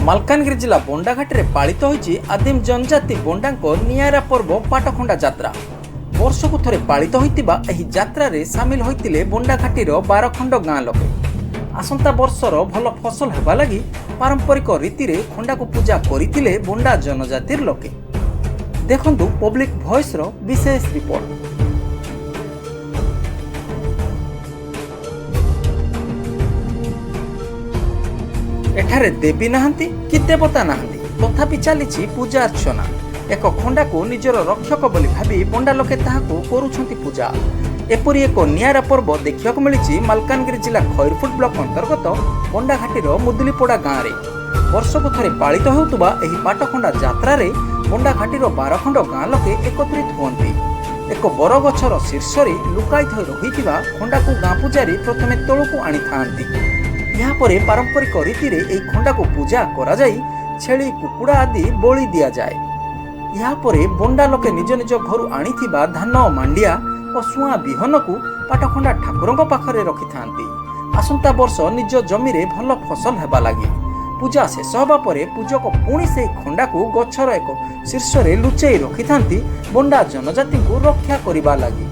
ମାଲକାନଗିରି ଜିଲ୍ଲା ବଣ୍ଡାଘାଟିରେ ପାଳିତ ହୋଇଛି ଆଦିମ ଜନଜାତି ବଣ୍ଡାଙ୍କ ନିଆରା ପର୍ବ ପାଟଖଣ୍ଡା ଯାତ୍ରା। ବର୍ଷକୁ ଥରେ ପାଳିତ ହୋଇଥିବା ଏହି ଯାତ୍ରାରେ ସାମିଲ ହୋଇଥିଲେ ବଣ୍ଡାଘାଟିର 12 ଖଣ୍ଡ ଗାଁ ଲୋକେ। ଆସନ୍ତା ବର୍ଷର ଭଲ ଫସଲ ହେବା ଲାଗି ପାରମ୍ପରିକ ରୀତିରେ ଖଣ୍ଡାକୁ ପୂଜା କରିଥିଲେ ବଣ୍ଡା ଜନଜାତିର ଲୋକେ। ଦେଖନ୍ତୁ ପବ୍ଲିକ ଭଏସର ବିଶେଷ ରିପୋର୍ଟ। ଏଠାରେ ଦେବୀ ନାହାନ୍ତି କି ଦେବତା ନାହାନ୍ତି, ତଥାପି ଚାଲିଛି ପୂଜା ଅର୍ଚ୍ଚନା। ଏକ ଖଣ୍ଡାକୁ ନିଜର ରକ୍ଷକ ବୋଲି ଭାବି ବଣ୍ଡା ଲୋକେ ତାହାକୁ କରୁଛନ୍ତି ପୂଜା। ଏପରି ଏକ ନିଆରା ପର୍ବ ଦେଖିବାକୁ ମିଳିଛି ମାଲକାନଗିରି ଜିଲ୍ଲା ଖଇରପୁଟ ବ୍ଲକ ଅନ୍ତର୍ଗତ ବଣ୍ଡାଘାଟିର ମୁଦୁଲିପଡ଼ା ଗାଁରେ। ବର୍ଷକୁ ଥରେ ପାଳିତ ହେଉଥିବା ଏହି ପାଟଖଣ୍ଡା ଯାତ୍ରାରେ ବଣ୍ଡାଘାଟିର 12 ଖଣ୍ଡ ଗାଁ ଲୋକେ ଏକତ୍ରିତ ହୁଅନ୍ତି। ଏକ ବରଗଛର ଶୀର୍ଷରେ ଲୁକାୟିତ ହୋଇ ରହିଥିବା ଖଣ୍ଡାକୁ ଗାଁ ପୂଜାରୀ ପ୍ରଥମେ ତଳକୁ ଆଣିଥାନ୍ତି। ଏହାପରେ ପାରମ୍ପରିକ ରୀତିରେ ଏହି ଖଣ୍ଡାକୁ ପୂଜା କରାଯାଇ ଛେଳି, କୁକୁଡ଼ା ଆଦି ବଳି ଦିଆଯାଏ। ଏହାପରେ ବଣ୍ଡା ଲୋକେ ନିଜ ନିଜ ଘରୁ ଆଣିଥିବା ଧାନ, ମାଣ୍ଡିଆ ଓ ସୁଆଁ ବିହନକୁ ପାଟଖଣ୍ଡା ଠାକୁରଙ୍କ ପାଖରେ ରଖିଥାନ୍ତି, ଆସନ୍ତା ବର୍ଷ ନିଜ ଜମିରେ ଭଲ ଫସଲ ହେବା ଲାଗି। ପୂଜା ଶେଷ ହେବା ପରେ ପୂଜକ ପୁଣି ସେହି ଖଣ୍ଡାକୁ ଗଛର ଏକ ଶୀର୍ଷରେ ଲୁଚେଇ ରଖିଥାନ୍ତି, ବଣ୍ଡା ଜନଜାତିଙ୍କୁ ରକ୍ଷା କରିବା ଲାଗି।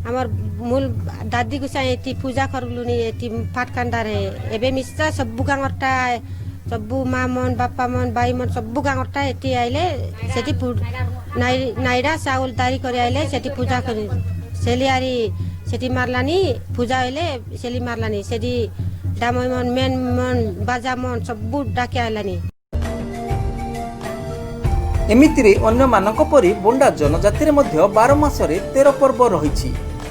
ଆମର ମୂଲ ଦାଦି ଗୁସାଇ ଏଠି ପୂଜା କରଲୁନି ଏଠି ପାଟକାଣ୍ଡାରେ। ଏବେ ମିଶା ସବୁ ଗାଁରଟା, ସବୁ ମା ମନ, ବାପା ମନ, ଭାଇ ମନ, ସବୁ ଗାଁରଟା ଏଠି ଆଇଲେ। ସେଠି ନାଇଡା ଚାଉଳ ଦାରି କରି ଆଇଲେ, ସେଠି ପୂଜା କରି ସେଲି ଆରି ସେଠି ମାରଲାନି। ପୂଜା ହେଲେ ସେଲି ମାରଲାନି। ସେଠି ଡାମଇ ମନ, ମେନ୍ ମନ, ବାଜା ମନ ସବୁ ଡାକି ଆଇଲାନି। ଏମିତିରେ ଅନ୍ୟମାନଙ୍କ ପରି ବଣ୍ଡା ଜନଜାତିରେ ମଧ୍ୟ 12 ମାସରେ 13 ପର୍ବ ରହିଛି।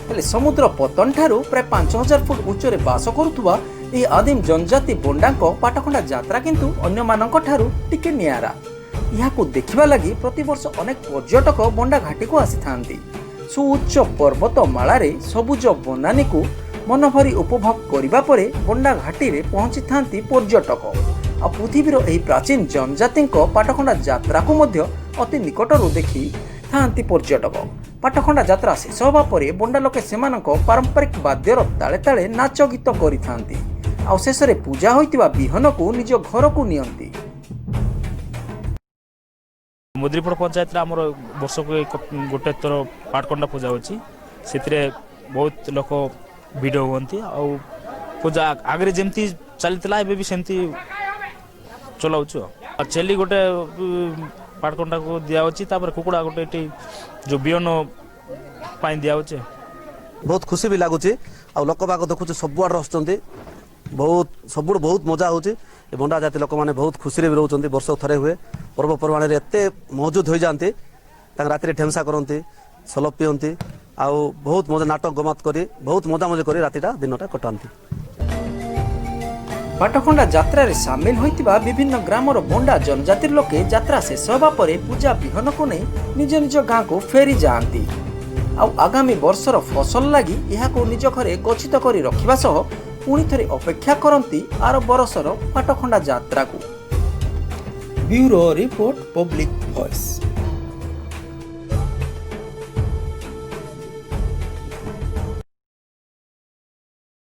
ହେଲେ ସମୁଦ୍ର ପତନ ଠାରୁ ପ୍ରାୟ 5000 ଫୁଟ ଉଚ୍ଚରେ ବାସ କରୁଥିବା ଏହି ଆଦିମ ଜନଜାତି ବଣ୍ଡାଙ୍କ ପାଟଖଣ୍ଡା ଯାତ୍ରା କିନ୍ତୁ ଅନ୍ୟମାନଙ୍କ ଠାରୁ ଟିକେ ନିଆରା। ଏହାକୁ ଦେଖିବା ଲାଗି ପ୍ରତିବର୍ଷ ଅନେକ ପର୍ଯ୍ୟଟକ ବଣ୍ଡା ଘାଟିକୁ ଆସିଥାନ୍ତି। ସୁଉଚ୍ଚ ପର୍ବତମାଳାରେ ସବୁଜ ବନାନୀକୁ ମନଭରି ଉପଭୋଗ କରିବା ପରେ ବଣ୍ଡା ଘାଟିରେ ପହଞ୍ଚିଥାନ୍ତି ପର୍ଯ୍ୟଟକ। ଆଉ ପୃଥିବୀର ଏହି ପ୍ରାଚୀନ ଜନଜାତିଙ୍କ ପାଟଖଣ୍ଡା ଯାତ୍ରାକୁ ମଧ୍ୟ ଅତି ନିକଟରୁ ଦେଖି ଥାଆନ୍ତି ପର୍ଯ୍ୟଟକ। ପାଟଖଣ୍ଡା ଯାତ୍ରା ଶେଷ ହେବା ପରେ ବଣ୍ଡା ଲୋକେ ସେମାନଙ୍କ ପାରମ୍ପରିକ ବାଦ୍ୟର ତାଳେ ତାଳେ ନାଚ ଗୀତ କରିଥାନ୍ତି। ଆଉ ଶେଷରେ ପୂଜା ହୋଇଥିବା ବିହନକୁ ନିଜ ଘରକୁ ନିଅନ୍ତି। ମୁଦ୍ରିପଡ଼ ପଞ୍ଚାୟତରେ ଆମର ବର୍ଷକୁ ଏକ ଗୋଟେ ଥର ପାଟକଣ୍ଡା ପୂଜା ହେଉଛି। ସେଥିରେ ବହୁତ ଲୋକ ଭିଡ଼ ହୁଅନ୍ତି। ଆଉ ପୂଜା ଆଗରେ ଯେମିତି ଚାଲିଥିଲା, ଏବେ ବି ସେମିତି ଚଲାଉଛୁ। ଆଉ ଛେଲି ଗୋଟେ ପାଟକଣ୍ଡାକୁ ଦିଆହେଉଛି। ତାପରେ କୁକୁଡ଼ା ଗୋଟେ ଏଠି ଯେଉଁ ବିହନ ପାଇଁ ଦିଆହେଉଛି। ବହୁତ ଖୁସି ବି ଲାଗୁଛି। ଆଉ ଲୋକ ବାକ ଦେଖୁଛୁ, ସବୁଆଡ଼େ ଆସୁଛନ୍ତି। ବହୁତ ସବୁଠୁ ବହୁତ ମଜା ହେଉଛି। ଏ ବଣ୍ଡା ଜାତି ଲୋକମାନେ ବହୁତ ଖୁସିରେ ବି ରହୁଛନ୍ତି। ବର୍ଷକୁ ଥରେ ହୁଏ। ପର୍ବପର୍ବାଣିରେ ଏତେ ମହଜୁଦ ହୋଇଯାଆନ୍ତି, ତାଙ୍କ ରାତିରେ ଢେମସା କରନ୍ତି, ସଲପ ପିଅନ୍ତି ଆଉ ବହୁତ ମଜା, ନାଟକ ଗମତ କରି ବହୁତ ମଜାମଜି କରି ରାତିଟା ଦିନଟା କଟାନ୍ତି। ପାଟଖଣ୍ଡା ଯାତ୍ରାରେ ସାମିଲ ହୋଇଥିବା ବିଭିନ୍ନ ଗ୍ରାମର ବଣ୍ଡା ଜନଜାତିର ଲୋକେ ଯାତ୍ରା ଶେଷ ହେବା ପରେ ପୂଜା ବିହନକୁ ନେଇ ନିଜ ନିଜ ଗାଁକୁ ଫେରି ଯାଆନ୍ତି। ଆଉ ଆଗାମୀ ବର୍ଷର ଫସଲ ଲାଗି ଏହାକୁ ନିଜ ଘରେ ଗଚ୍ଛିତ କରି ରଖିବା ସହ ପୁଣି ଥରେ ଅପେକ୍ଷା କରନ୍ତି ଆର ବରଷର ପାଟଖଣ୍ଡା ଯାତ୍ରାକୁ। Bureau report, public voice.